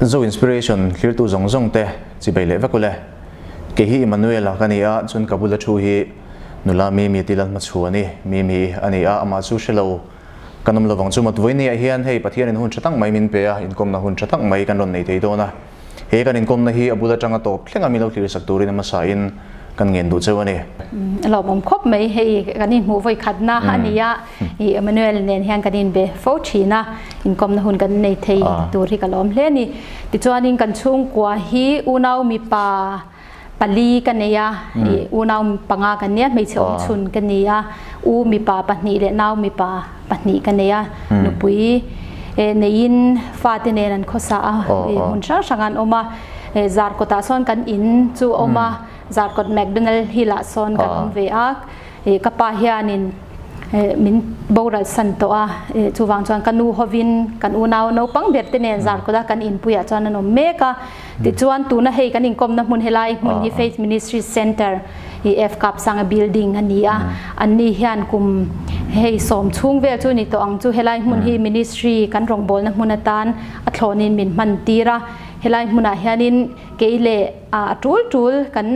Zo Inspiration thlirtu zawng zawng te chibai leh vek ule. Kei hi Emmanuel-a ka ni a, chuan ka bula thu hi nula Mimi ti Lalhmachhu a ni. Mimi a ni a, amah chu hre lo kan awm lovang chu. Matvawinia hian hei Pathianin hun tha tak mai min pe a, inkawmna hun tha tak mai kan rawn nei thei dawn a. He kan inkawmna hi a bul atanga tawp thleng a mi lo hlirsak turin a hmasain kan ngen duh cheu a ni. A lawmawm khawp mai, hei kan inhmuh vawi khatna a ni a, i Emmanuel nen hian kan inbe fo thin a, inkawmna hun kan nei thei tur hi ka lawm hle a ni. Tichuanin kan chhungkua hi unau mipa pali ka nei a, i unau panga kan nia, hmeichhe awmchhun ka ni a, u mipa pahnih leh nau mipa pahnih ka nei a, nupui neiin fate nen an khawsa a, hmun hrang hrang an awm a, Zarkawtah sawn kan in chu a awm a, Zarkawt McDonald Hill ah sawn kan awm ve a, ka pa hianin min boral san tawh a, chuvang chuan ka nu hovin kan unau naupang ber te nen Zarkawt a kan inpuiah chuan an awm mek a. Tichuan tuna hei kan inkawmna hmun helai hmun hi Faith Ministry Centre hi F Kapsanga building a ni a, anni hian kum hei sawm chhung vel chu ni tawh ang chu helai hmun hi ministry kan rawngbawlna hmun atan a thlawnin min hman tir a, helai hmunah hianin kei leh a tul tul kan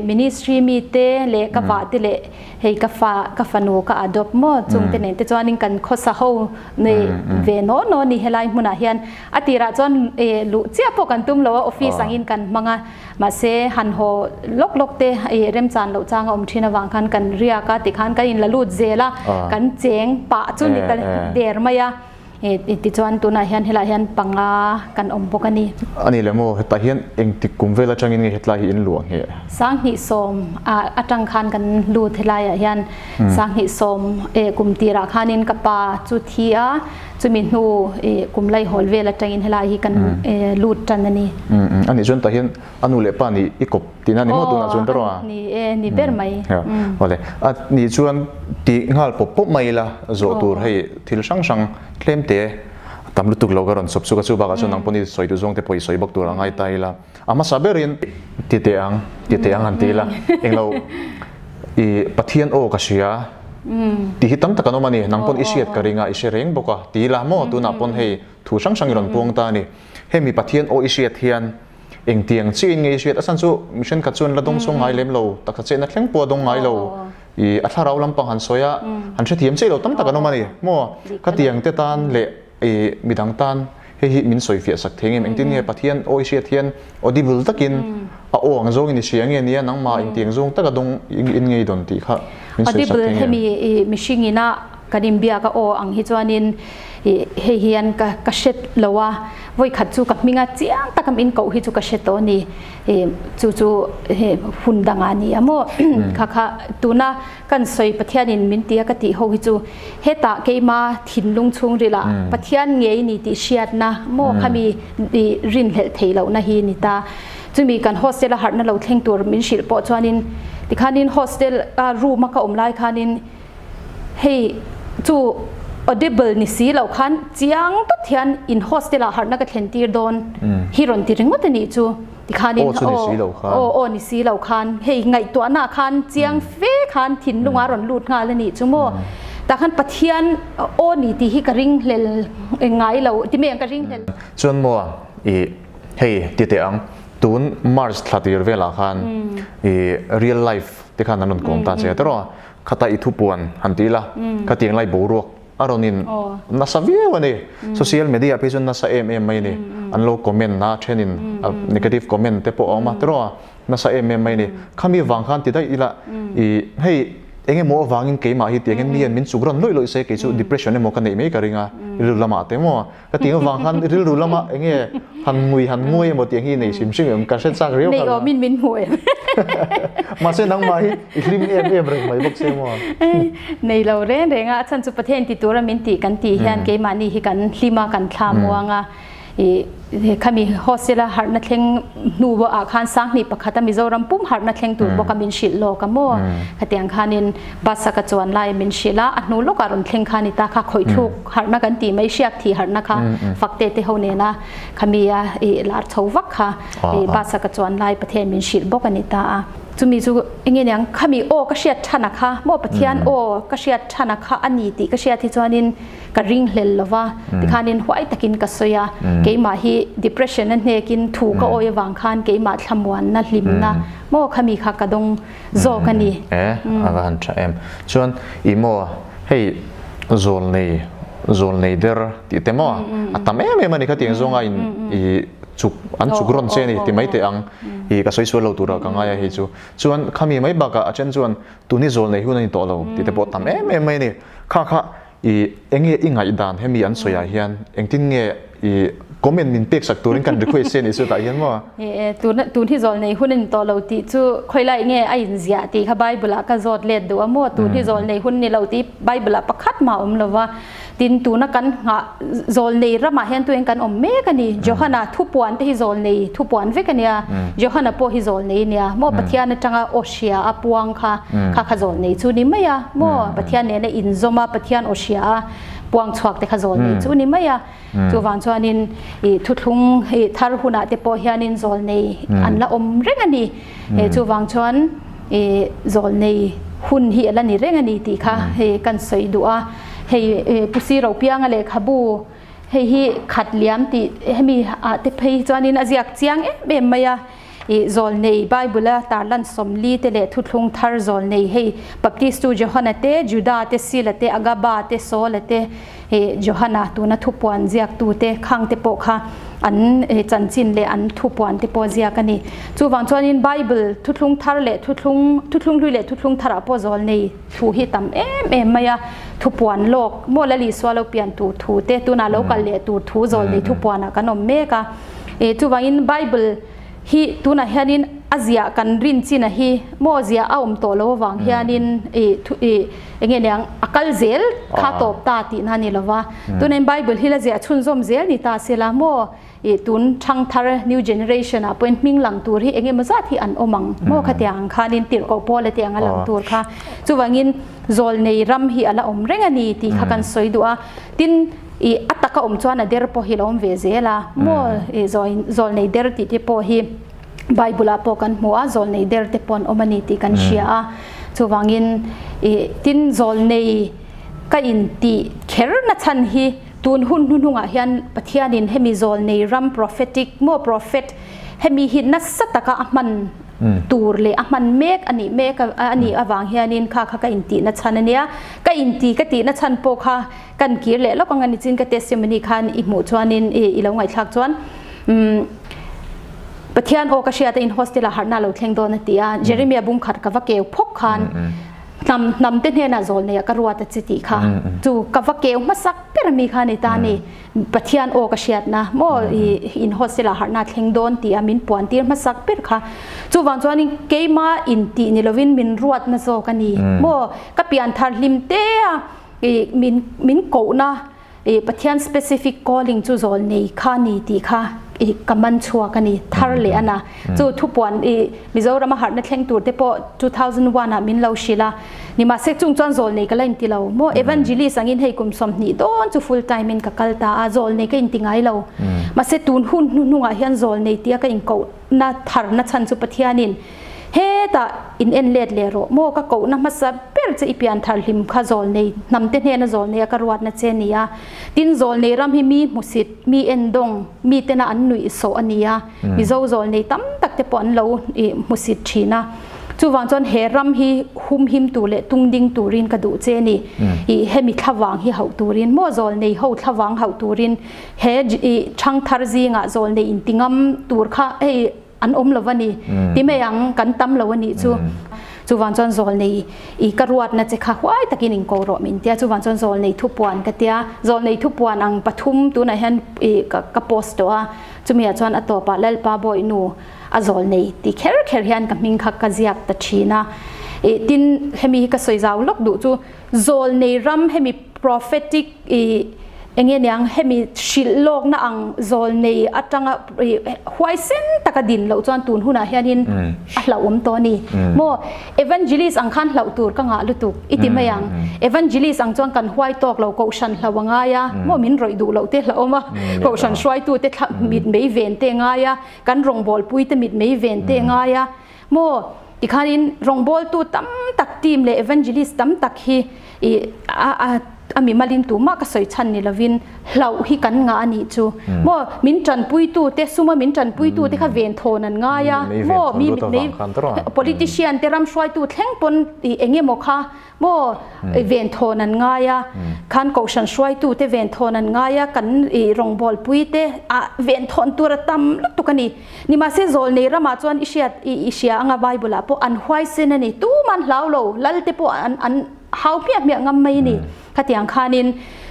ministry mite leh ka vah te leh hei ka fa ka fanu ka adopt maw chungte nen te chuanin kan khawsa ho nei ve naw naw a ni helai hmunah hian. A tirah chuan luh chiah pawh kan tum lo a, office angin kan hmang a, mahse han haw lawk lawk te remchan loh chang a awm thin avang khan kan riak a tikhan kan inla lut zel a, kan cheng pah chu ni ta der mai a, tichuan tunah hian helaiah hian panga kan awm bawk a ni. A ni le maw, hetah hian engtik kum vel atangin nge hetlai hi in luah nge? 2010 atang khan kan lut helaiah hian 2010 kum tirah khanin ka pa chu thi a, Chumi hnu i kum laihawl vel atangin helai hi kan lut tan a ni. A nih chuan tah hian a nu leh pa nih i kawp tihna a ni maw tunah chuan ber a? Ni e, ni ber mai. Awle, a nih chuan tih nghal pawp pawp mai ila zawh tur hei thil hrang hrang tlem te tam lutuk lo ka rawn sawp chuk a, chu bakah chuan nang pawh ni sawi duh zawng te pawh i sawi bawk tur a ngai ta ila. A hmasa berin ti teh ang, ti teh ang han ti ila englo i Pathian aw ka hria tih hi tam tak an awm a ni, nang pawn i hriat ka ring a, i hre reng bawk a ti ila maw tunah pawn hei thu hrang hrang i rawn puang ta a ni. Hemi Pathian aw i hriat hian engtiang chiahin nge i hriat? A chhan chu mi thenkhat chuan la dawng chhuak ngai lem lo, taksa chetna thleng pawh a dawng ngai lo, i a thlarau lampang han sawi a, han hrethiam chiah lo tam tak an awm a ni maw? Khatiang te tan leh I midang tan hei hi min sawi fiah sak thei ngem engtin nge Pathian aw i hriat hian audible takin a aw ang zawngin i hria nge nia nangmah engtiang zawng taka dawng in ngei dawn tih kha min sawi sak Audible thei ngem. Hemi i mihring ina kan inbiak a aw ang hi chuanin i hei hian ka ka hre lo a, vawi khat chu ka hminga chiang taka min koh hi chu ka hre tawh a ni. I chu chu he hun dangah a ni a maw kha kha tuna Kan sawi Pathianin min tia ka tih ho hi chu hetah keima thinlung chhungrilah Pathian ngei ni tih hriatna maw khami rinhlelh theih lohna hi ni ta. Chumi kan hostel a harhna lo thleng tur min hrilh pawh chuanin tikhanin hostel a room a ka awm lai khanin hei chu audible ni si loh khan chiang tawt hian in hostel ah harhna ka thlen tir dawn hi rawn ti ringawt a nih chu. Tikhanin Aw chu ni si lo khan. Aw aw ni si lo khan hei ngaihtuahna ah khan chiang fe khan thinlung a rawn lut nghal a nih chu maw. Tah khan Pathian aw ni tih hi ka ring hlel ngai lo ti mai ang ka ring hlel. Chuan maw i hei ti teh ang tun March thla tir velah khan i real life te khan an rawn kawm ta che tawrh a khata i thupuan han ti ila khatiang lai boruak A rawn in nasa viau a ni. Social media phei chuan nasa em em mai a ni. An lo comment a, thenin negative comment te pawh a awm a, tiraw a, nasa em em mai a ni. Khami vang khan ti daih ila i hei eng emaw avangin keimah hi tiangin mi hian min chuk rawn lawih lawih se kei chu depression emaw ka neih mai ka ring a, rilru lamah te maw. Ka tih avang khan rilru lama eng nge han ngui han nguai emaw tih ang hi nei hrim hrim em ka hre chak riau Nei awmin min hmu em. Mahse nangmah hi i hlim em em reng mai bawk se maw. Nei lo reng reng a, a chhan chu Pathian ti tura min tih kan tih hian keimahni hi kan hlim a kan thla muang a. I khami hostel a harhna thleng hnu ah khan 2001 a Mizoram pum harhna thleng tur bawk a min hrilh lawk a maw. Khatiang khanin bus a ka chuan lai min hrilh a, a hnu lawkah rawn thleng kha a ni ta kha khawih thluk harhna kan tih mai hriak thih harhna kha fakte te ho nena khami a i lar chho vak kha i bus a ka chuan lai Pathian min hrilh bawk a ni ta a. Chumi chu enge niang khami aw ka hriat than a kha maw Pathian aw ka hriat than a kha a ni tih ka hriat hi chuanin ka ring hlel lo va, tikhanin huai takin ka sawi a, keimah hi depression a hnekin thu ka awi avang khan keimah thlamuanna hlimna maw khami kha ka dawng zawk a ni. E, a va han tha em. Chuan i maw hei zawlnei zawlnei der tih te maw a tam em em a ni khatiang zawnga in i chuk an chuk rawn che a ni ti mai teh ang i ka sawi sual lo turah ka ngai a hei chu. Chuan khami mai bakah a then chuan tun hi zawlnei hun a ni tawh lo tih te pawh tam em em mai a ni. Kha kha i enge i ngaihdan hemi an sawiah hian engtin nge i comment min pek sak turin kan request che a nih chu tah hian maw? E tun tun hi zawlnei hun a ni tawh lo tih chu khawilai nge a inziah tih kha Bible ah ka zawt let duh a maw? Tun hi zawlnei hun ni lo tih Bible ah pakhat mah a awm lo va. Tin, tuna kan nghah zawlnei ramah hian tuin kan awm mek a ni. Johana thupuan te hi zawlnei thupuan vek a nia. Johana pawh hi zawlnei a nia. Maw Pathian atanga aw hria a puang kha kha kha zawlnei chu ni mai a. Maw Pathian nena inzawm a Pathian aw hria a puang chhuak te kha zawlnei chu ni mai a. Chuvang chuanin i thuthlung i thar hunah te pawh hianin zawlnei an la awm reng a ni. Chuvang chuan i zawlnei hun hi a la ni reng a ni tih kha hei kan sawi duh a. Hei Pu Si Ropianga lehkhabu hei hi khat liam tih hemi ah te phei chuanin a ziak chiang em em mai a. I zawlnei Bible a tarlan sawmli te leh thuthlung thar zawlnei hei Baptistu Johana te, Juda te, Sila te, Agaba te, Saula te, Johana tuna thupuan ziaktu te khang te pawh kha an chanchin leh an thupuan te pawh ziak a ni. Chuvang chuanin Bible thuthlung thar leh thuthlung thuthlung hlui leh thuthlung tharah pawh zawlnei thu hi tam em em mai a. Thupuan lawk maw Lal Isua lo pian tur thu te tunah lo kal leh tur thu zawlnei thupuanah kan awm mek a. Chuvangin Bible hi tunah hianin a ziah kan rin chin a hi maw ziah a awm tawh lo avang hianin eng nge niang a kal zel kha tawp ta tihna a ni lo va. Tunain Bible hi la ziah chhunzawm zel ni ta se la maw tun thangthar new generation ah pawhin hming lang tur hi eng emaw zat hi an awm ang maw khatiang ang khanin tirhkoh pawl a tih ang a lang tur kha. Chuvangin zawlnei ram hi a la awm reng a ni tih kha kan sawi duh a. Tin i a taka awm chuan a der pawh hi lo awm ve zel a maw i zawlnei der tih te pawh hi Bible ah pawh kan hmu a zawlnei der te pawh an awm a ni tih kan hria a chuvangin i tin zawlnei ka in tih kher na chhan hi tun hun hnuhnungah hian Pathianin hemi zawlnei ram prophetic maw prophet hemi hi nasa taka a hman tur leh a hman mek a nih mek a nih avang hianin kha kha ka in tih na chhan a nia ka in ti ka tih na chhan pawh kha Kan kir leh lawk ang a ni chin ka testimony khan i hmuh chuanin i lo ngaihthlak chuan umm Pathian aw ka hriat a in hostel ah harhna lo thleng dawn a ti a Jeremia bung khat ka va keu phawk khan hnam hnam te hnenah zawl nei ah ka ruat a chi tih kha chu ka va keu hmasak ber ami kha ni ta ni Pathian aw ka hriatna maw i in hostel ah harhna thleng dawn tih a min puan tir hmasak ber kha chuvang chuanin keima in tih ni lovin min ruatna zawk a ni maw ka pian thar hlim te a I min min kohna i Pathian specific calling chu zawl nei kha ni tih kha i ka man chhuak a ni thar leh a na. Chu thupuan i Mizoram a harhna thleng tur te pawh 2001 ah min lo hrilh a. Nimahse chung chuan zawl nei ka la inti lo maw. Evangelist angin hei kum 20 dawn chu full time in ka kal ta a, zawl nei ka inti ngai lo. Mahse tun hun hnuhnungah hian zawl nei tia ka inkohna tharna chhan chu Pathianin Hetah in en let leh rawh maw ka kohna hmasa ber che i pian thar hlim kha zawlnei hnam te hnena zawlnei a ka ruatna che a ni a. Tin zawlnei ram hi mi hmusit, mi endawng, mi tena an nuih sawh a ni a. Mizo zawlnei tam tak te pawh an lo hmusit thin a. Chuvang chuan he ram hi humhim tur leh tungding turin ka duh che a ni. I hemi thlavang hi hauh turin maw zawlnei ho thlavang hauh turin he i thangthar zingah zawlnei intingam tur kha hei an awm lo a ni ti mai ang kan tam lo a nih chu chuvang chuan zawl nei i ka ruatna che kha huai takin in ko rawh min tia chuvang chuan zawl nei thupuan ka tia zawl nei thupuan ang pathum tunah hian i ka ka post tawh a chumi ah chuan a tawpah Lalpa bawihnu a zawl nei ti kher kher hian ka hming kha ka ziak ta thin a i tin hemi hi ka sawi zau lawk duh chu Zawl nei ram hemi prophetic i enge niang hemi hrilh lawkna ang zawl nei atanga i huaisen taka din loh chuan tun hunah hianin a hlauhawm tawh a ni. Maw evangelist ang khan hlauh tur ka ngah lutuk i ti mai ang. Evangelist ang chuan kan huai tawk lo kohhran hlauh a ngai a, maw min rawih duh loh te hlauhawm a, kohhran hruaitu te thla mit mei ven te a ngai a, kan rawngbawlpui te mit mei ven te a ngai a, maw. Tikhanin rawngbawltu tam tak team leh evangelist tam tak hi i a a a mimalin tumah ka sawi chhan ni lovin hlauh hi kan ngah a nih chu. Maw min tanpuitu te suma min tanpuitu te kha venthawn an ngai a, maw mi mitmei politician te ram hruaitu thleng pawn i eng emaw kha maw venthawn an ngai a, khan kohhran hruaitu te venthawn an ngai a, kan i rawngbawlpui te ah venthawn tur a tam lutuk a ni. Nimahse zawlnei ramah chuan i hriat i i hria anga Bible ah pawh an huaisen a ni, tumah an hlau lo, lal te pawh an an hau hmiah hmiah ngam mai a ni. Khatiang khanin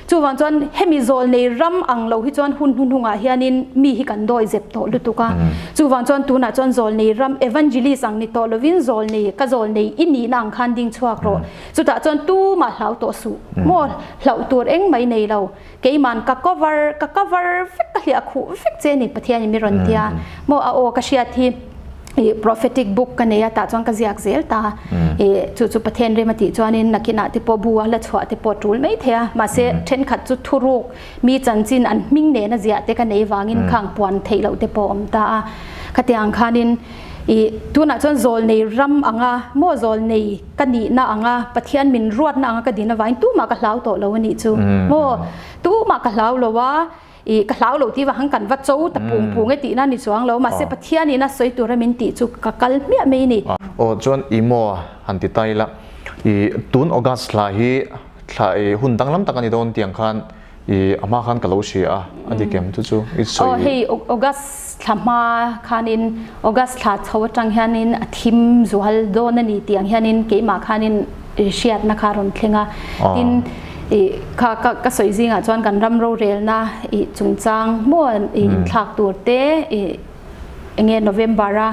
chuvang chuan hemi zawlnei ram ang lo hi chuan hun hnuhnungah hianin mi hi kan dawi zep tawh lutuk a. Chuvang chuan tunah chuan zawlnei ram evangelist ang ni tawh lovin zawlnei ka zawlnei i nihna ang khan ding chhuak rawh. Chutah chuan tumah hlau tawh suh maw hlauh tur engmah i nei lo. Keiman ka cover ka cover vek ka hliah khuh vek che a ni Pathian in mi rawn tia maw a aw ka hriat hi ih prophetic book ka nei a tah chuan ka ziak zel ta ih chu chu Pathian rem a tih chuanin nakinah te pawh bu a la chhuah te pawh tul mai thei a mahse thenkhat chu thuruk mi chanchin an hming nena ziah te ka nei vangin khang puan theih loh te pawh a awm ta a khatiang khanin ih tunah chuan zawlnei ram anga maw zawlnei ka nihna anga Pathian min ruatna anga ka din avangin tumah ka hlau tawh lo a nih chu maw tumah ka hlau lo a ih ka hlau lo tih vang kan va cho ta pung pung e tihna ni chuang lo mahse Pathian ina sawi tura min tih chu ka kal hmiah mai a ni. Aw chuan i maw han ti ta ila i tun August thla hi thla i hun danglam tak a ni dawn tiang khan I a hma khan ka lo hria a, a dik em chu chu i sawi. Aw hei August thla hma khanin August thla chho atang hianin a thim zual dawn a ni tih ang hianin keimah khanin hriatna kha a rawn thleng a. Tin i kha ka ka sawi zingah chuan kan ram rorelna i chungchang maw i inthlak tur te i enge November a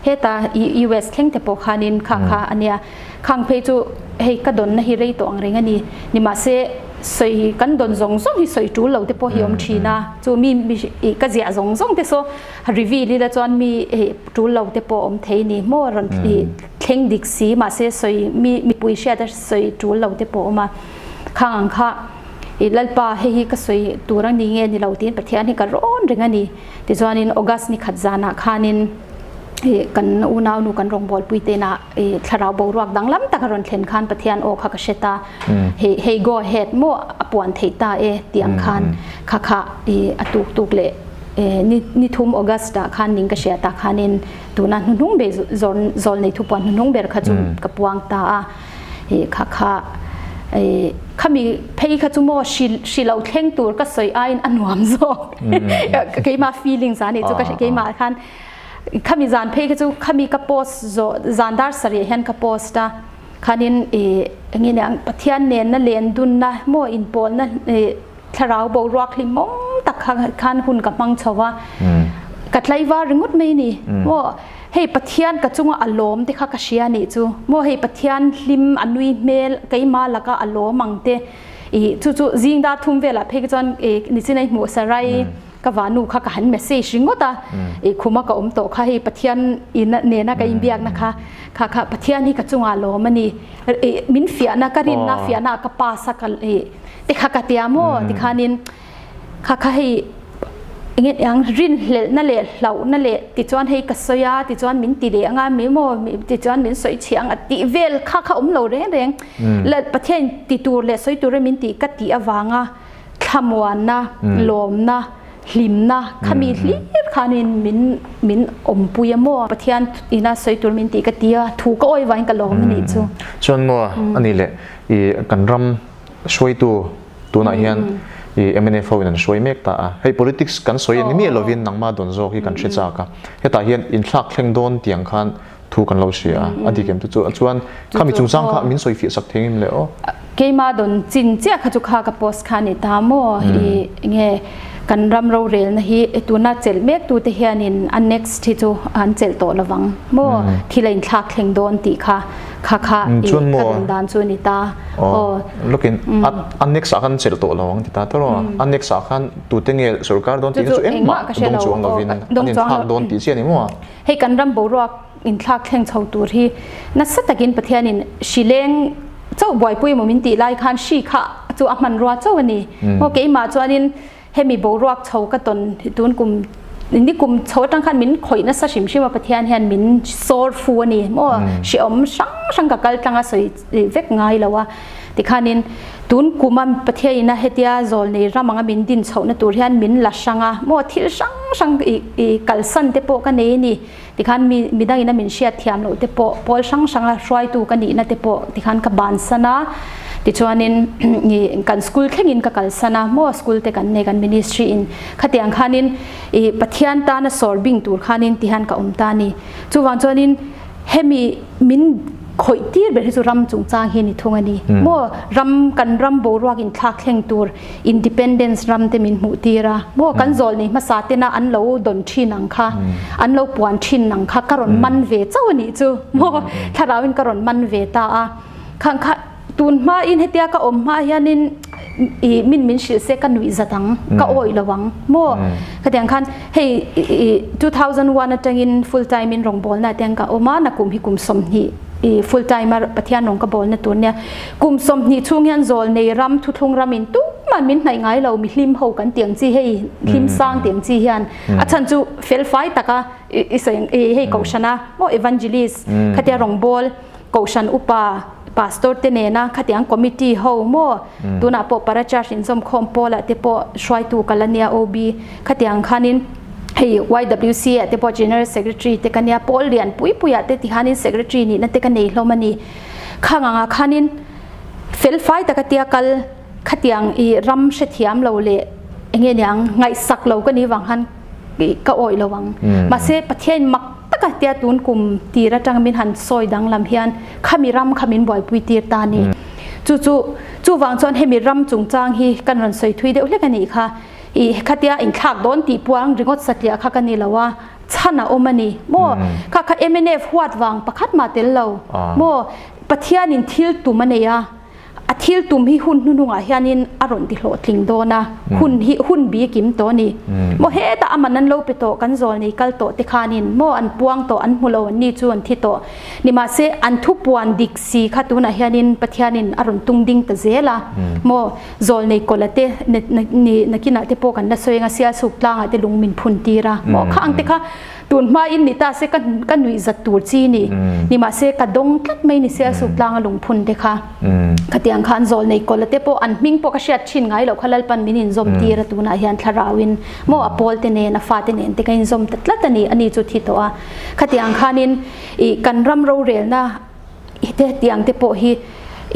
heta US thleng te pawh khanin kha kha a nia khang phei chu hei ka dawnna hi rei tawh ang reng a ni nimahse sawi kan dawn zawng zawng hi sawi tul lo te pawh hi awm thin a chu mi ih ka ziah zawng zawng te saw reveal ila chuan mi ih tul lo te pawh awm thei ni maw rawn ih thleng dik si mahse sawi mi mipui hriat a sawi tul lo te pawh awm a khang ang kha ih Lalpa hei hi ka sawi tur a ni nge ni lo tiin Pathian hi ka rawn reng a ni. Tichuanin August ni khat zanah khanin ih kan unaunu kan rawngbawlpui te inah ih thlarau boruak danglam tak a rawn thlen khan Pathian aw kha ka hre ta. Hei hei go ahead maw a puan theih ta e tih ang khan kha kha ih a tuk tuk leh eh ni ni thum August ah khan ning ka hria ta khanin tuna hnuhnung ber zawn zawl nei thupuan hnuhnung ber kha chu ka puang ta a. Ih kha kha ih khami phei kha chu maw hri hri lo thleng tur ka sawi aiin a nuam zawk keimah feelings a nih chu ka keimah khan khami zan phei kha chu khami ka post zawh zan dar sarih hian ka post a khanin ih eng nge Pathian nenna len dunna maw inpawlna ih thlarau boruak hlimawm tak kha khan hun ka hmang chho a ka tlaivar ringawt mai a ni maw hei Pathian ka chunga a lawm te kha ka hria anih chu maw hei Pathian hlim a nui hmel keimah laka a lawm ang te ih chu chu zing dar thum velah phei chuan ih nichin a i hmuh sarai ka vanu kha ka han message ringawt a ih khuma ka awm tawh kha hei Pathian ina nena ka inbiakna kha kha kha Pathian hi ka chungah a lawm a ni ih min fiahna ka rinna fiahna ka pass a ka ih Ti kha ka tia maw tikhanin kha kha hei enge ang rinhlelhna leh hlauhna leh tichuan hei ka sawi a tichuan min ti leh anga mi maw tichuan min sawi chhiah ang a tih vel kha kha awm lo reng reng la Pathian ti tur leh sawi tura min tih ka tih avanga thlamuanna lawmna hlimna khami hlir khanin min min awmpui a maw Pathian ina sawi tur min tih ka ti a thu ka awi vangin ka lawm a nih chu. Chuan maw ani leh i kan ram Hruaitu tunah hian i mnf ho in an hruai mek ta a, hei politics kan sawi a ni miah lovin nangmah dawn zawk hi kan hre chak a, hetah hian inthlak thleng dawn tiang khan thu kan lo hria a, a dik em chu chu chuan khami chungchang kha min sawi fiah sak thei ngem le aw. Keimah dawn chin chiah kha chu kha ka post kha a ni ta maw i nge kan ram rorelna hi tuna chelh mek tute hianin a next hi chu an chelh tawh lovang maw thil a inthlak thleng dawn tih kha Kha kha i ka dawn dan chu ni ta. Aw. Look in a next ah khan chelh tawh lo ang ti ta tawh a. A next ah khan tute nge sorkar dawn tih chu engmah dawng chuang lovin an inthlak dawn tih chiah a ni maw? Hei kan ram boruak inthlak thleng chho tur hi nasa takin Pathianin hri leng chauh buaipui emaw min tih lai khan hri kha chu a hmanrua chauh a ni. Maw keimah chuanin Hemi boruak chho ka tawn tun kum Nikum chho atang khan min khawih nasa hrim hrim a Pathian hian min sawr fu a ni maw hrehawm hrang hrang ka kal tlang a sawi vek ngai lo a tikhanin tun kuma Pathian ina hetia zawl nei ram anga min din chhohna tur hian min la hrang a maw thil hrang hrang i kalsan te pawh ka nei a ni tikhan mi midang ina min hriat thiam loh te pawh pawl hrang hranga hruaitu ka nihna te pawh tikhan ka bansan a tichuanin ih kan school thlengin ka kalsan a maw school te kan nei kan ministry in khatiang khanin ih Pathian tana sawr bing tur khanin tihian ka awm ta a ni chuvang chuanin hemi min khawih tir ber hi chu ram chungchang hi a ni thung a ni maw ram kan ram boruak inthlak thleng tur Independence ram te min hmuh tir a, maw kan zawl nei hmasa tena an lo dawn thin ang kha, an lo puan thin ang kha ka rawn man ve chauh a nih chu, maw thlarau in ka rawn man ve ta a, khang kha tun hma in hetia ka awm hma hianin i min min hrilh se ka nuih zat ang, ka awih lo ang, maw khatiang khan hei i 2001 atangin full time in rawngbawlna ah te hian ka awm a, nakum hi kum 20 I full time a Pathian rawng ka bawlna tur nia. Kum 20 chhung hian zawl nei ram, thuthlung ram in tumah min hnaih ngai lo, mi hlim ho kan ti ang chi hei, hlim sang ti ang chi hian. A chhan chu fel fai taka i sawi ang i hei kohhran a maw evangelist khatia rawng bawl kohhran upa pastor te nena khatiang committee ho maw tunah pawh para church inzawmkhawm pawlah te pawh hruaitu ka la nia OB khatiang khanin Hei YWCA ah te pawh General Secretary te ka nia, pawl lian pui pui ah te tikhanin Secretary nihna te ka nei hlawm a ni. Khang angah khanin fel fai taka tia kal khatiang i ram hrethiam lo leh enge niang ngaihsak lo ka nih vang khan ka awih lo ang. Mahse Pathian mak taka tia tun kum tir atang min han sawi danglam hian khami ram kha min buaipui tir ta a ni. Chu chu chuvang chuan hemi ram chungchang hi kan rawn sawi thui deuh hlek a nih kha. I khatia inthlak dawn tih puang ringawt satliah kha ka ni lo a, chhan a awm a ni maw? Kha kha mnf huat vang pakhat mah tel lo maw? Pathianin thil tum a nei a, a thil tum hi hun hnuhnungah hianin a rawn ti hlawhtling dawn a, hun hi hun bi kim tawh a ni maw? Hetah aman an lo pe tawh, kan zawl nei kal tawh te khanin maw an puang tawh, an hmu lo an ni chu an thi tawh. Nimahse an thupuan dik si kha tunah hianin Pathianin a rawn tung ding ta zel a maw? Zawlnei kawla te ni nakinah te pawh kan la sawi anga Sialsuk tlangah te lung min phun tir a maw kha ang te kha tun hma in ni ta se ka ka nuih zat tur chi ni ni mahse ka dawng tlat mai ni Sialsuk tlanga lung phun te kha khatiang khan zawlnei kawla te pawh an hming pawh ka hriat thin ngai loh kha Lalpan min inzawm tir a tunah hian thlarau in maw a pawl te nen a fa te nen te ka inzawm ta tlat a ni ani chu thi tawh a khatiang khanin ih kan ram rorelna I te tiang te pawh hi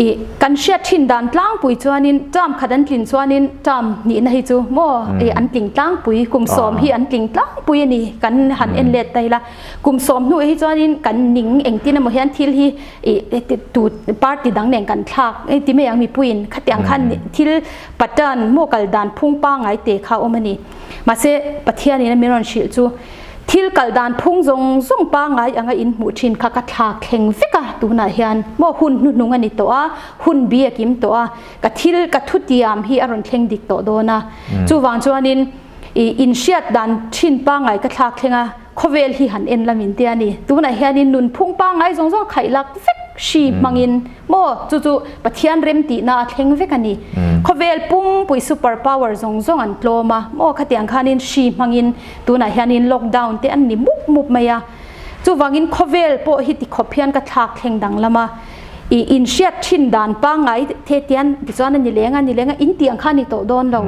i kan hriat thin dan tlangpui chuanin term khat an tlin chuanin term nihna hi chu maw i an tling tlangpui kum sawm hi an tling tlangpui a ni kan han en let ta ila kum sawm hnuah hi chuanin kan ning engtin emaw hian thil hi i tu party dang nen kan thlak ti mai ang mipuiin khatiang khan thil pattern maw kal dan phung pangngai te kha a awm a ni mahse Pathianin a min rawn hrilh chu. Thil kal dan phung zawng zawng pangngai anga in hmuh thin kha ka thlak thleng vek a, tunah hian maw hun hnuhnung a ni tawh a, hun bi a kim tawh a, ka thil ka thutiam hi a rawn thleng dik tawh dawn a. Chuvang chuanin i inhriat dan thin pangngai ka thlak thleng a, khawvel hi han en la min tia a ni. Tunah hianin nunphung pangngai zawng zawng khaih lak vek hri hmangin Maw? Chu chu Pathian remtihna a thleng vek a ni. Khawvel pumpui super power zawng zawng an tlawm a, maw? Khatiang khanin hri hmangin tunah hianin lockdown te an ni mup mup mai a. Chuvangin khawvel pawh hi tikhawp hian ka thlak thleng danglam a. I inhriat thin dan pangngai the tian tichuan a ni leng a ni leng a, in tih ang kha a ni tawh dawn lo.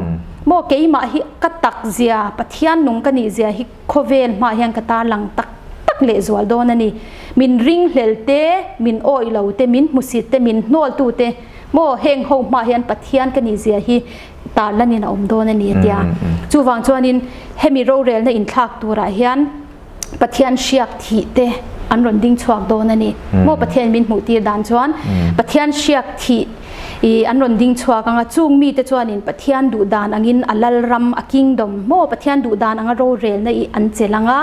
Maw? Keimah hi ka tak zia, Pathian nung ka nih zia hi Khawvel hmaah hian ka tarlang tak tak leh zual dawn a ni. Min ringhlel te, min awih lo te, min hmusit te, min hnawl tu te maw heng ho hmaah hian Pathian ka nih zia hi tarlanin a awm dawn a ni a tia. Chuvang chuanin hemi rorelna inthlak turah hian Pathian hriak thih te an rawn ding chhuak dawn a ni. Maw Pathian min hmuh tir dan chuan Pathian hriak thih I an rawn ding chhuak ang a, chung mite chuanin Pathian duh dan angin a lalram, a kingdom, maw Pathian duh dan anga rorelna i an chelh ang a.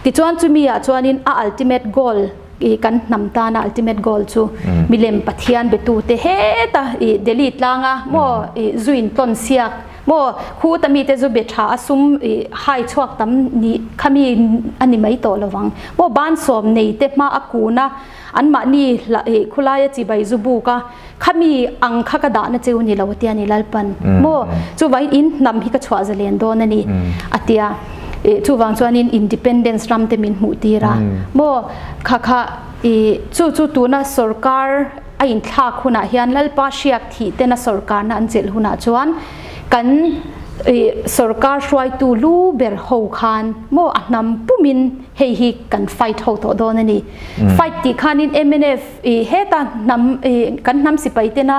Tichuan chumi ah chuanin a ultimate goal i kan hnam tana ultimate goal chu milem Pathian betute heta i Delhi tlanga maw i zu in tlawn siak maw khuta mite zu be tha a sum i hai chhuak tam ni khami a ni mai tawh lovang maw bansawm nei te hma a kun a anmahni hla i khulaia chibai zu buk a Khami ang kha ka dahna cheu ni lo a tia ni Lalpan maw chuvangin in hnam hi ka chhuah zalen dawn a ni a tia. Chuvang chuanin independence ram te min hmuh tir a maw kha kha i chu chu tuna sorkar a inthlak hunah hian Lalpa hriak thih tena sorkarna an chelh hunah chuan kan i sorkar hruaitu lu ber ho khan maw a hnam pumin hei hi kan fight ho tawh dawn a ni. Fight tih khanin mnf i heta hnam i kan hnam sipai tena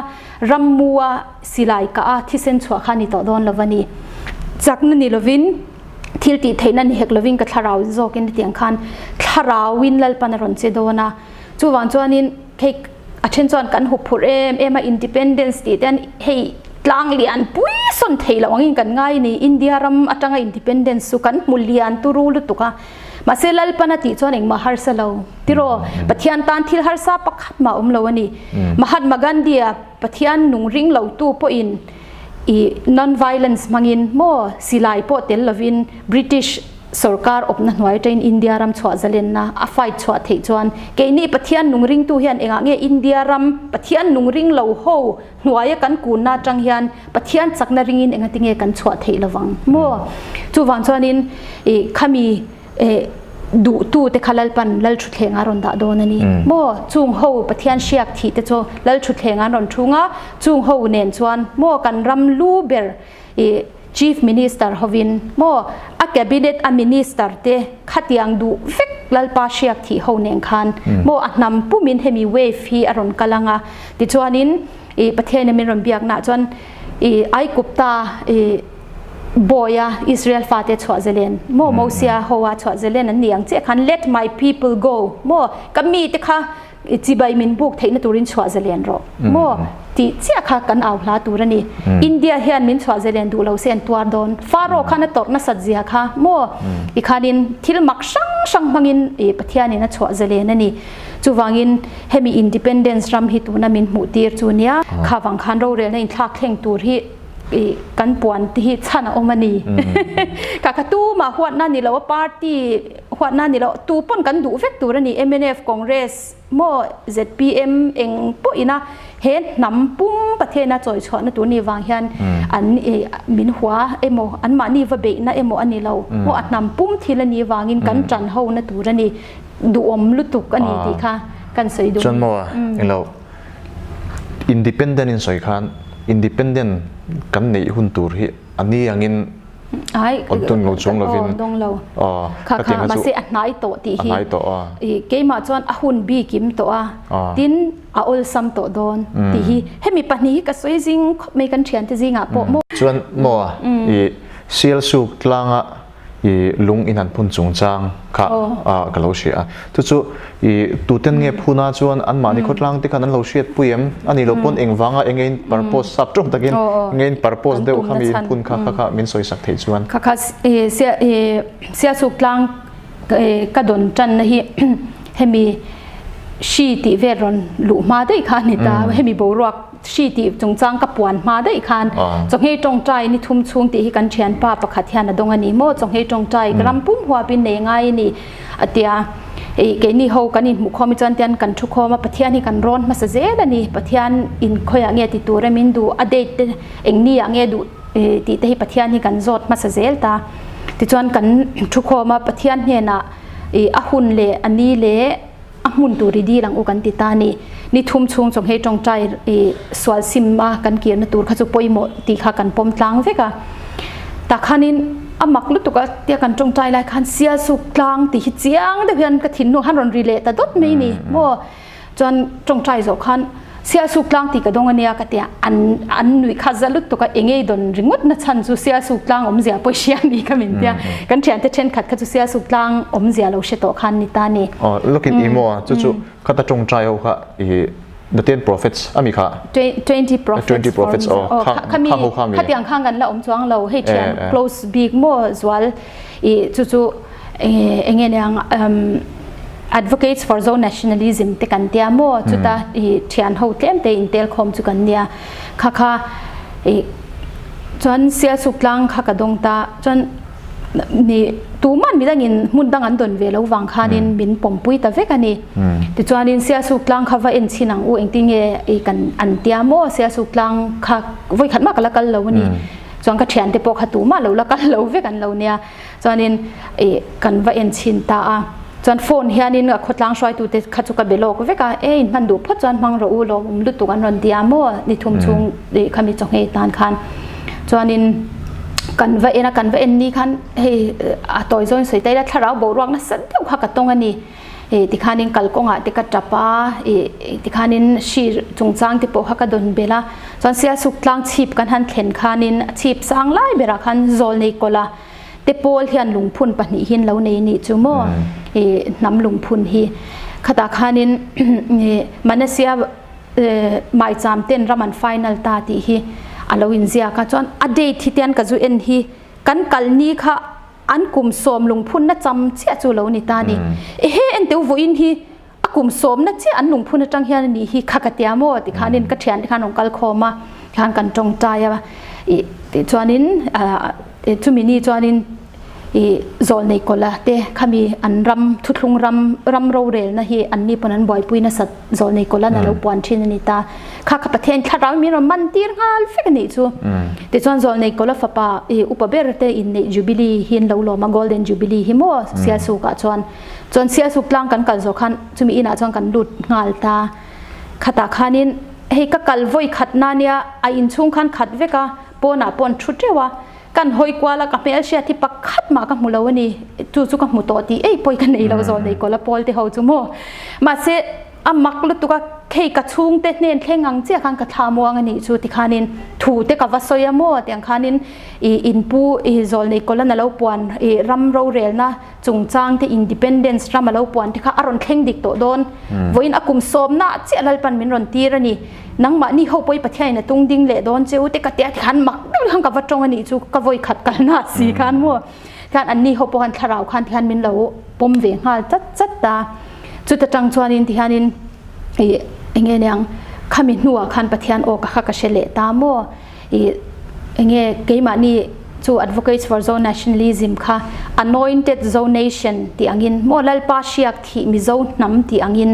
rammua silai kah a thisen chhuah kha ni tawh dawn lo a ni. Chakna ni lovin thil tih theihna ni hek lovin ka thlarau zawkin hetiang khan thlarauin Lalpan a rawn che dawn a. Chuvang chuanin hei a then chuan kan hup phurh em em a independence tih te hei tlang lian pui sawn theih loh angin kan ngai a ni. India ram atanga independence chu kan hmu lian turu lutuk a. Mahse Lalpan a tih chuan engmah harsa lo tiraw Pathian tan thil harsa pakhat mah awm lo a ni. Mahatma Gandhi-a Pathian nung ring lo tu pawhin i non-violence hmangin maw silai pawh tel lovin British sorkar awpna hnuai atangin India ram chhuah zalenna a fight chhuah theih chuan keini Pathian nung ringtu hian engah nge India ram Pathian nung ring lo ho hnuaia kan kunna atang hian Pathian chakna ringin engati nge kan chhuah theih lovang maw chuvang chuanin i khami duhtu te kha Lalpan Lalthuthleng a rawn dah dawn a ni maw? Chung ho Pathian hriak thih te chu Lalthuthleng an rawn thung a, chung ho nen chuan maw kan ram lu ber i Chief Minister hovin maw a Cabinet a Minister te khatiang duh vek Lalpa hriak thih ho nen khan maw a hnam pumin hemi wave hi a rawn kal ang a, tichuanin i Pathianin min rawn biaknaah chuan i Aigupta i Bawiha Israel fate chhuah zelen maw Mosia hoa chhuah zelen an ni ang chiah khan let my people go maw ka mi te kha chibai min buk theihna turin chhuah zelen rawh maw tih chiah kha kan au hla tur a ni. India hian min chhuah zelen duh lo se an tuar dawn. Pharaoh khan a tawrh nasat zia kha maw i khanin thil mak hrang hrang hmangin i Pathianin a chhuah zelen a ni. Chuvangin hemi independence ram hi tuna min hmuh tir chu nia kha vang khan rorelna inthlak thleng tur hi i kan puan te hi chhan a awm a ni. Ka kha tu mah huatna ni lo a party huatna ni lo tu pawn kan duh vek tur a ni mnf Congress maw zpm eng pawh ina he hnam pum Pathian a chawi chhuahna tur ni vang hian an i min hua emaw an mahni va beihna emaw a ni lo maw a hnam pum thil a nih vangin kan tan ho na tur a ni duhawm lutuk a ni tih kha kan sawi duh. Chuan maw englo Independent in sawi khan independent kan neih hun tur hi a ni angin awn tun lo chuang lovin dawng lo kha kha mahse a hnai tawh tih hi i keimah chuan a hun bikim tawh a tin a awlsam tawh dawn tih hi hemi pahnih hi ka sawi zing khawp mai kan thiante zingah pawh maw chuan maw i Sialsuk tlanga i lung in an phun chungchang kha ka lo hria a. Chu chu i tuten nge phuna chuan anmahni khawtlang te khan an lo hriat pui em? A nih loh pawn engvanga enge in purpose sap tawng takin enge in purpose deuh kha mi in phun kha kha kha min sawi sak theih chuan. Kha kha Sialsuk tlang ka dawn tanna hi hemi hri tih vel rawn luh hma daih kha a ni ta, hemi boruak Hri tih chungchang ka puan hma daih khan chawngei tawngtai ni thum chhung tih hi kan thianpa pakhat hian a dawng a ni maw chawngei tawngtai ka ram pum huapin nei ngai a ni a tia ih keini ho kan inhmuh khawm hi chuan tian kan thu khawm a Pathian hi kan rawn hmasa zel a ni Pathian in khawiah nge ti tur em in duh a date te eng ni ah nge duh tih te hi Pathian hi kan zawt hmasa zel ta tichuan kan thu khawm a Pathian hnenah ih a hun leh a ni leh A hmun tur i dil ang u kan ti ta a ni. Ni thum chhung chawnghei tawngtai i sual sim a kan kirna tur kha chu pawimawh tih kha kan pawm tlang vek a. Tah khanin a mak lutuk a tia kan tawngtai lai khan sial suk tlang tih hi chiang deuh hian ka thinlung han rawn ri leh ta dawt mai ni maw. Chuan tawngtai zawh khan sial suk tlang tih ka dawng a nia ka tia an an nuih kha za lutuk a eng ei dawn ringawt na chhan chu sial suk tlang awmzia pawh i hria a ni ka min tia. Kan thiante thenkhat kha chu sial suk tlang awmzia lo hre tawh khan ni ta a ni. Aw lawkin i maw a chu chu khata tawngtai ho kha i the ten prophets a mi kha 20 prophets 20 prophets aw kha khami khatiang khang kan la awm chuang lo hei thian close bik maw zual i chu chu enge niang advocates for zo nationalism te kan tia maw chuta i thian ho tlem te in tel khawm chu kan nia kha kha i chuan sialsuk tlang kha ka dawng ta chuan ni tuman midangin hmun dang an dawn ve lo vang khanin min pawmpui ta vek a ni. Tichuanin Sialsuk tlang kha va en chhin ang u engtin nge i kan an tia maw Sialsuk tlang kha vawi khat mah ka la kal lo a ni. Chuan ka thiante pawh kha tumah lo la kal lo vek an lo nia. Chuanin ih kan va en chhin ta a, chuan phone hianin a khawtlang hruaitute kha chu ka be lawk vek a, e in hman duh phawt chuan hmang rawh u lawmawm lutuk an rawn ti a maw ni thum chhung ih khami chaw nghei tan khan. Chuanin kan va en a, kan va en ni khan hei a tawi zawng in sawi ta ila thlarau boruak nasa deuh kha ka tawng a ni. Ih tikhanin kalkawngah te ka tap a, ih tikhanin hri chungchang te pawh kha ka dawn belh a, chuan Sialsuk tlang chhip kan han thlen khanin a chhip sang lai berah khan Zawlnei kawla te pawl hian lungphun pahnih hi an lo nei anih chu maw ih hnam lungphun hi khatah khanin ih Manasia maicham ten ram an final ta tih hi a lo inziak a, chuan a date hi tian ka zu en hi kan kalni kha An kum sawm lungphunna cham chiah chu lo ni ta ni. Ehe enteu vawiin hi a kum sawmna chiah an lungphun atang hian a nih hi kha ka tia maw ti khanin ka thiante khan rawn kal khawm a tikhan kan tawngtai a ih tichuanin chumi ni chuanin ih zawlnei kawla te khami an ram thuthlung ram ram rorelna hi an ni pawn an buaipui nasat Zawlnei Kawlan a lo puan thin a ni ta. Kha kha Pathian thlarau min rawn man tir nghal vek a nih chu. Tichuan Zawlnei Kawla fapa i upa ber te inneih Jubilee hi an lo lawm a, Golden Jubilee hi maw Sialsukah chuan. Chuan Sialsuk tlang kan kal zawh khan chumi inah chuan kan lut nghal ta. Khatah khanin hei ka kal vawi khat na nia a inchhung khan khat vek a, pawnah pawh an thu teuh a. Kan hawi kual a, ka hmel hriat hi pakhat mah ka hmu lo a ni. Chu chu ka hmu tawh tih ei pawi ka nei lo zawlnei kawla pawl te ho chu maw. Mahse, a mak lutuk a, hei ka chhungte hnen thleng ang chiah khan ka thla muang a nih chu tikhanin thu te ka va sawi a maw tiang khanin i inpu i zawlnei kawlan a lo puan i ram rorelna chungchang te independence ram a lo puan te kha a rawn thleng dik tawh dawn. Vawiin a kum sawmna chiah Lalpan min rawn tir a ni. Nangmahni ho pawh i Pathianin a tung ding leh dawn che u te ka tia tikhan mak deuh khan ka va tawng a nih chu ka vawi khat kalna si khan maw khan anni ho pawh khan thlarau khan tikhan min lo pawm ve nghal chat chat ta chuta tang chuanin tikhanin ih enge niang khami hnuah khan Pathian aw ka kha ka hre leh ta maw Ih enge keimahni chu Advocates for Zo Nationalism kha Anointed Zo Nation tih angin maw Lalpa hriak thih Mizo hnam tih angin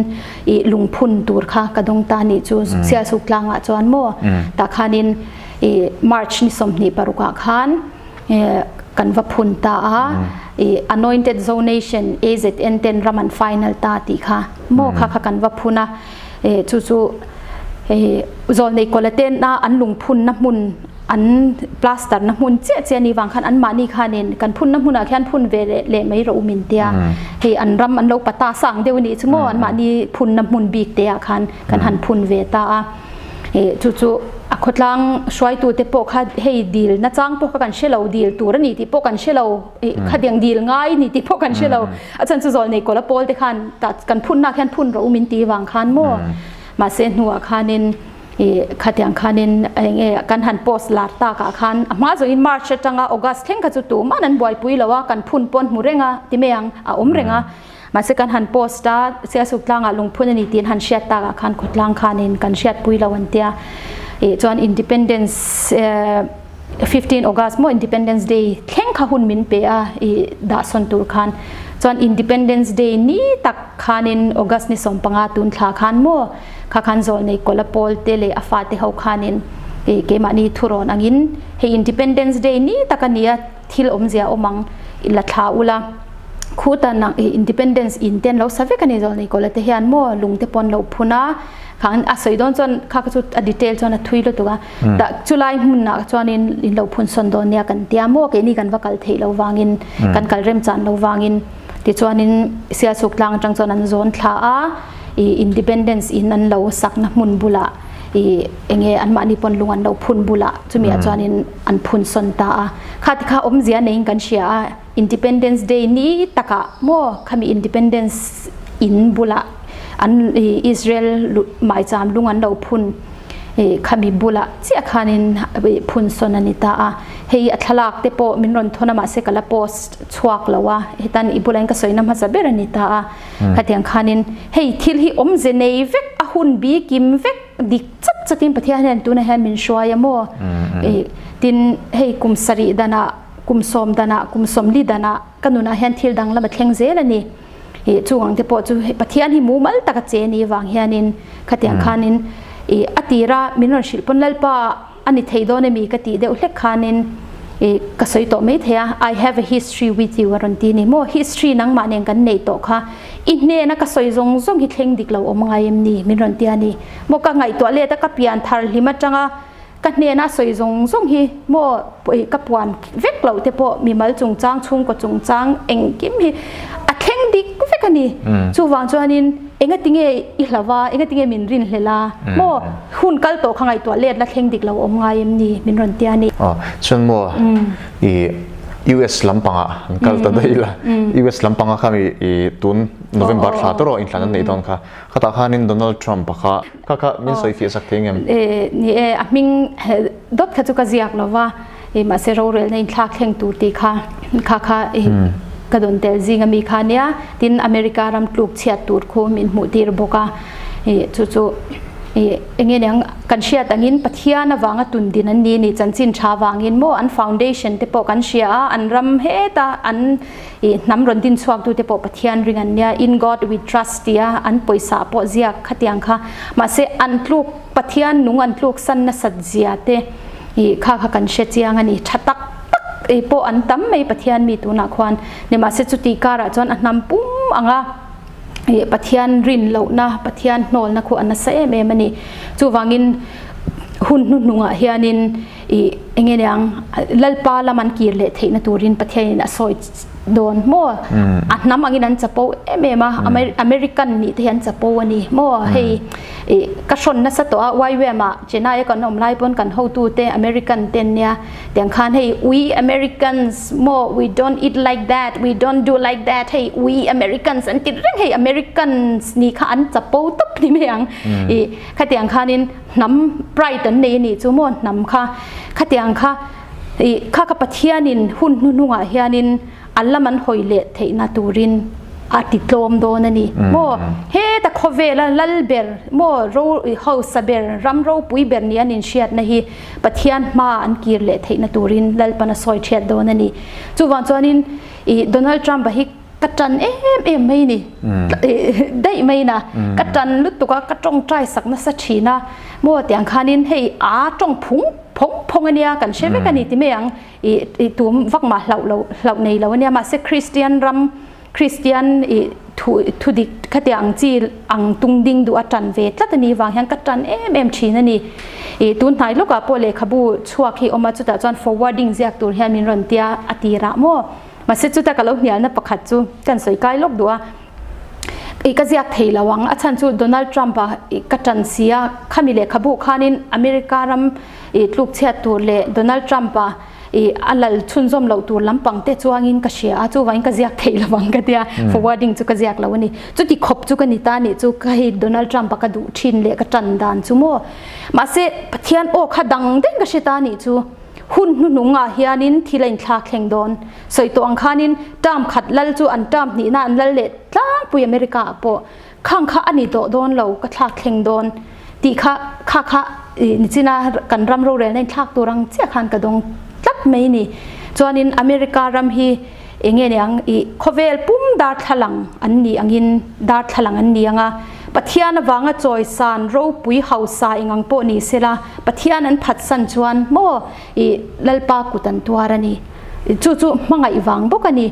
ih lungphun tur kha ka dawng ta nih chu Sialsuk tlangah chuan maw tah khanin ih March ni 26 ah khan kan va phun ta a ih Anointed Zo Nation AZN ten ram an final ta tih kha maw kha kha kan va phun a. Chu chu zawlnei kawla tena an lungphunna hmun an plaster na hmun chiah chiah ni vang khan an mahni khanin kan phunna hmunah khian phun ve leh leh mai rawh u min tia hei an ram an lo pata sang deuh anih chu maw an mahni phunna hmun bik te ah khan kan han phun ve ta a chu chu a khawtlang hruaitu te pawh kha hei dil na chang pawh kha kan hre lo dil tur ani tih pawh kan hre lo khatiang dil ngai ni tih pawh kan hre lo A chan chu zawlnei kawla pawl te khan tah kan phunnak hian phun rawh u min ti vang khan maw mahse hnuah khanin i khatiang khanin enge kan han post lar tak ah khan a hma zawngin March atanga August thleng kha chu tumah an buaipui lo a kan phun pawn hmu reng a ti mai ang a awm reng a mahse kan han post a Sialsuk tlangah lungphun a ni tiin han hriat tak ah khan khawtlang khanin kan hriatpui lo an tia ih chuan Independence 15 August maw Independence Day thleng kha hun min pe a i dah sawn tur khan chuan Independence Day ni tak khanin August ni 15 tun thla khan maw kha khan zawlnei kawla pawl te leh a fate ho khanin i keimahni thurawn angin hei Independence Day ni tak a nia thil awmzia awm ang i la thla ula khuta nang i Independence in te an lo sa vek a ni zawlnei kawla te hian maw lung te pawh an lo phun a khan a sawi dawn chuan kha kha chu a detail chuan a thui lutuk a Tah chulai hmunah chuanin in lo phun sawn dawn nia kan tia maw keini kan va kal theih lo vangin kan kal remchan lo vangin tichuanin Sialsuk tlang atang chuan an zawn thla a ih Independence in an lo sakna hmun bulah ih enge anmahni pawn lung an lo phun bulah chumi ah chuanin an phun sawn ta a kha ti kha awmzia neiin kan hria a Independence Day ni takah maw khami Independence in bulah an ih Israel maicham lung an lo phun. Khami bulah chiah khanin phun sawn a ni ta a, hei a thlalak te pawh min rawn thawn a mahse ka la post chhuak lo a, hetan i bulah hian ka sawina hmasa ber a ni ta a, khatiang khanin hei thil hi awmze nei vek a hun bi kim vek dik chat chatin Pathian hian tunah hian min hruai a maw tin hei kum sarih danah kum sawm danah kum sawmli danah ka nunah hian thil danglam a thleng zel a ni. Ih chung ang te pawh chu Pathian hi mumal taka che ni vang hianin khatiang khanin ih a tira min rawn hrilh pawn Lalpa a ni thei dawn emi ka tih deuh hlek khanin I ka sawi tawh mai thei a, I have a history with you a rawn ti ni maw? History nangmah nen kan neih tawh kha i hnena ka sawi zawng zawng hi thleng dik lo awm ngai em ni? Min rawn ti a ni maw? Ka ngaihtuah let a, ka pian thar hlim atanga ka hnena sawi zawng zawng hi maw ka puan vek loh te pawh mimal chungchang, chhungkaw chungchang engkim hi a thleng dik vek a ni. Chuvang chuanin engatinge i hlau a, engatinge min rinhlelh a maw? Hun kal tawh kha ngaihtuah let la thleng dik lo awm ngai em ni? Min rawn ti a ni. Aw, chuan maw i US lampangah an kal ta daih la. US lampanga kha mi i tun November thla te rawh inthlan an neih dawn kha. Khatah khanin Donald Trump a kha kha kha min sawi fiah sak thei ngem? Ni e, a hming dawt kha chu ka ziak lo va, mahse rorelna inthlak thleng tur tih kha kha kha ka dawn tel zing ami kha nia. Tin, America ram tluk chhiat tur khu min hmuh tir bawk a, chu chu eng nge niang kan hriat angin Pathian avanga tun din an ni ni chanchin tha vangin maw an foundation te pawh kan hria a, an ram heta an I hnam rawn din chhuak tute pawh Pathian ring an nia, In God we trust tia an pawisa pawh ziak khatiang kha. Mahse an tluk Pathian nung an tluk san nasat zia te i kha kha kan hre chiang a ni. Tha tak tak i pawh an tam mai Pathian mi tunah khuan. Nimahse chuti karah chuan a hnam pum anga i Pathian rin lohna, Pathian hnawlna khu a nasa em em a ni. Chuvangin hun hnuhnungah hianin I enge niang Lalpa lam an kir leh theihna turin Pathianin a sawi dawn maw? A hnam angin an chapo em em a, American nih te hi an chapo a ni maw? Hei i ka hrawn nasa tawh a, YWAM ah Chennai a kan awm lai pawn kan hotu te American te an nia, tiang khan hei we Americans maw we don't eat like that, we don't do like that, hei we Americans an ti reng hei Americans nih kha an chapo tawp ni mai ang i khatiang khanin Hnam pride an nei a nih chu maw hnam kha khatiang kha ih kha ka Pathianin hun hnuhnungah hianin a lam an hawi leh theihna turin a ti tlawm dawn a ni maw heta khawvela lal ber maw ro hausa ber ram ropui ber nia an inhriatna hi Pathian hma an kir leh theihna turin Lalpan a sawi thiat dawn a ni chuvang chuanin ih Donald Trump-a hi Ka tan em em mai ni daih mai na ka tan lutuk a ka tawngtai sak nasa thin a maw tiang khanin hei a tawng phung phawng phawng ania kan hre vek ani ti mai ang i i tum vak mah hlauh lo hlauh nei lo ania mahse Kristian ram Kristian i thu thu dik khatiang ang chi ang tung ding duh a tan ve tlat ani vang hian ka tan em em thin ani i tun hnai lawkah pawh lehkhabu chhuak hi awm a chutah chuan forwarding ziak tur hian min rawn tia a tirah maw. Mahse chuta ka lo hnialna pakhat chu kan sawi kai lawk duh a, i ka ziak thei lo ang, a chhan chu Donald Trump a ka tan si a, khami lehkhabu khanin America ram i tluk chhiat tur leh Donald Trump a i a lal chhunzawm loh tur lampang te chuangin ka hria a, chuvangin ka ziak thei lo ang ka tia, forwarding chu ka ziak lo a ni. Chuti khawp chu ka ni ta nih chu ka hei Donald Trump a ka duh thin leh ka tan dan chu maw. Mahse Pathian aw kha dang daih ka hre ta nih chu. Hun hnuhnungah hianin thil a inthlak thleng dawn. Sawi tawh ang khanin term khat lal chu an term hnihna an lal leh tlangpui America ah pawh khang kha a ni tawh dawn lo ka thlak thleng dawn tih kha kha kha nichina kan ram rorelna inthlak tur ang chiah khan ka dawng tlat mai ni. Chuanin America ram hi eng nge niang i khawvel pum darthlalang an ni angin darthlalang an ni anga Pathian avanga chawisan ropui hausa eng ang pawh ni sela Pathian an phatsan chuan maw i Lalpa kut an tuar a ni chu chu hmangaih vang bawk a ni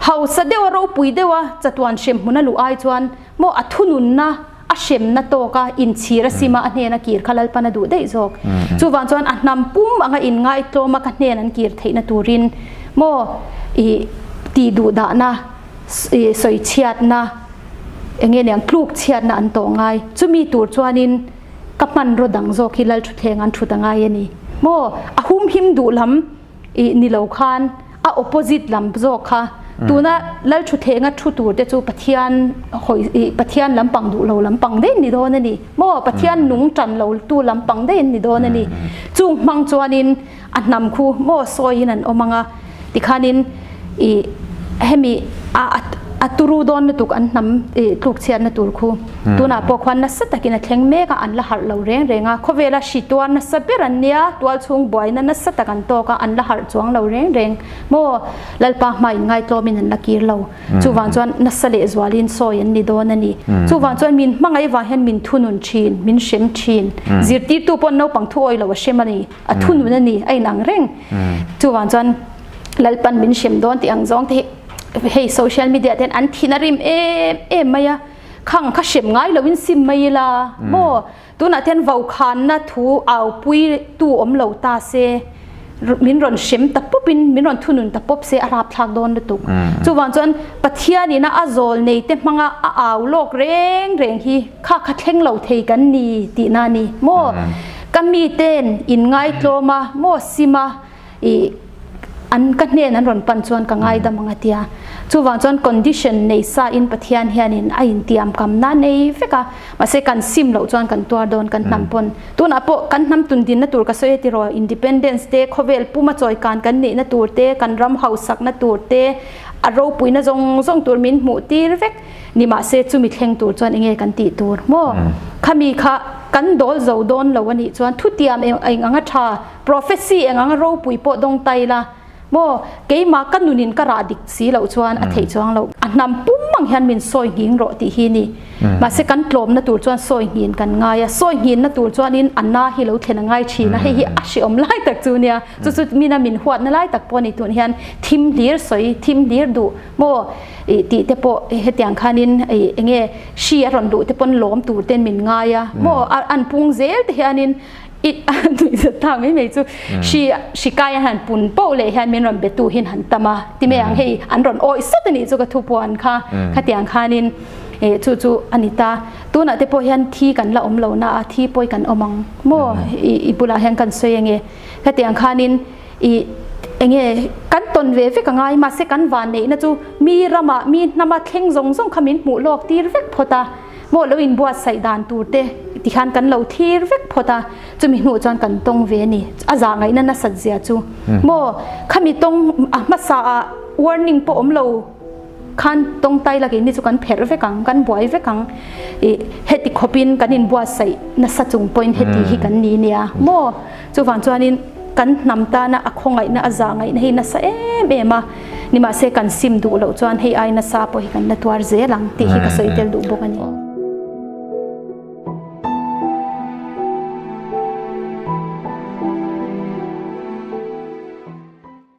hausa deuha ropui deuha chatuan hremhmun a luh ai chuan maw a thununna a hremna tawka inchhir a sima a hnena kir kha Lalpan a duh daih zawk. Chuvang chuan a hnam pum anga inngaitlawma ka hnen an kir theihna turin maw i tih duh dahna, i sawi chhiatna, eng nge niang tluk chhiatna an tawh ngai. Chumi tur chuanin ka hmanraw dang zawk hi Lalthutthleng an thut a ngai a ni. Maw a humhim duh lam I ni lo khan a opposite lam zawk kha tuna Lalthuthenga thu tur te chu Pathian hawi i Pathian lampang duh lo lampang daih ni dawn a ni maw Pathian nung tan lo tu lampang daih an ni dawn a ni chung hmang chuanin a hnam khu maw sawiin an awm anga tikhanin i hemi a a turu dawn lutuk an hnam i tluk chhiatna tur khu tunah pawh khuan nasa takin a thleng mek a an la harh lo reng reng a khawvela hri tuar nasa ber an nia tual chhung buaina nasa tak an tawk a an la harh chuang lo reng reng maw Lalpa hma in ngaitlawmin an la kir lo chuvang chuan nasa leh zualin sawi an ni dawn a ni chuvang chuan min hmangaih vang hian min thunun thin min hrem thin zirtirtu pawh naupang thu awih lo a hrem a ni a thunun a ni a inang reng chuvang chuan. Lalpan min hrem dawn tih ang zawng te hi hei social media te hian an thin a rim em em mai a, khang kha hrem ngai loin sim mai ila maw tunah te hian vokhanna thu au pui tu awm lo ta se min rawn hrem ta pawp in min rawn thunun ta pawp se a rapthlak dawn lutuk. Chuvang chuan Pathian ina a zawl nei te hmanga a au lawk reng reng hi kha kha thleng lo thei kan ni tihna a ni maw? Ka miten in ngaitlawm a maw sim a ih an ka hnen an rawn pan chuan ka ngaidam ang a tia. Chuvang chuan condition nei sa in Pathian hianin a intiam kamna nei vek a, mahse kan sim loh chuan kan tuar dawn kan hnam pawn. Tunah pawh kan hnam tundinna tur ka sawi a tiraw, Independence te, khawvel puma chawikan kan nihna tur te, kan ram hausakna tur te, a ropuina zawng zawng tur min hmuh tir vek ni mahse chumi thleng tur chuan enge kan tih tur maw? Khami kha kan dawl zo dawn lo a nih chuan thutiam eng anga tha Prophecy eng anga ropui pawh dawng tai la maw? Keimah ka nunin ka rah dik si loh chuan a theih chuang loh. A hnam pum ang hian min sawi nghing rawh tih hi ni. Mahse kan tlawmna tur chuan sawi nghin kan ngai a, sawi nghinna tur chuanin a na hi lo thlen a ngai thin a, hei hi a hrehawm lai tak chu nia. Chu chu mina min huatna lai tak pawh a ni tun hian thim hlir sawi, thim hlir duh maw ih tih te pawh hetiang khanin ih enge hri a rawn luh te pawn lawm tur ten min ngai a maw an pung zel te hianin I nuihzat ta mai mai chu hri hri kai a han pun poh leh hian min rawn be tu hian han tam a ti mai ang hei an rawn awih sat a nih chu ka thu puan kha khatiang khanin eh chu chu a ni ta tunah te pawh hian thi kan la awm lo na a thi pawi kan awm ang maw i i bulah hian kan sawi ange khatiang khanin i enge kan tawn ve vek a ngai mahse kan van neihna chu mi ramah mi hnama thleng zawng zawng kha min hmuh lawk tir vek phawt a. Maw lo inbuatsaih dan tur te tikhian kan lo thlir vek phawt a, chumi hnuh chuan kan tawng ve a ni. A zah ngaihna nasat zia chu maw khami tawng a hmasa ah warning pawh awm lo khan tawng tai lakin ni chu kan pherh vek ang, kan buai vek ang. Ih heti khawpin kan inbuatsaih nasa chung pawhin heti hi kan ni nia maw. Chuvang chuanin kan hnam tana a khawngaihna a zah ngaihna hi nasa em em a, nimahse kan sim duh loh chuan hei ai nasa pawh hi kan la tuar zel ang tih hi ka sawi tel duh bawk a ni.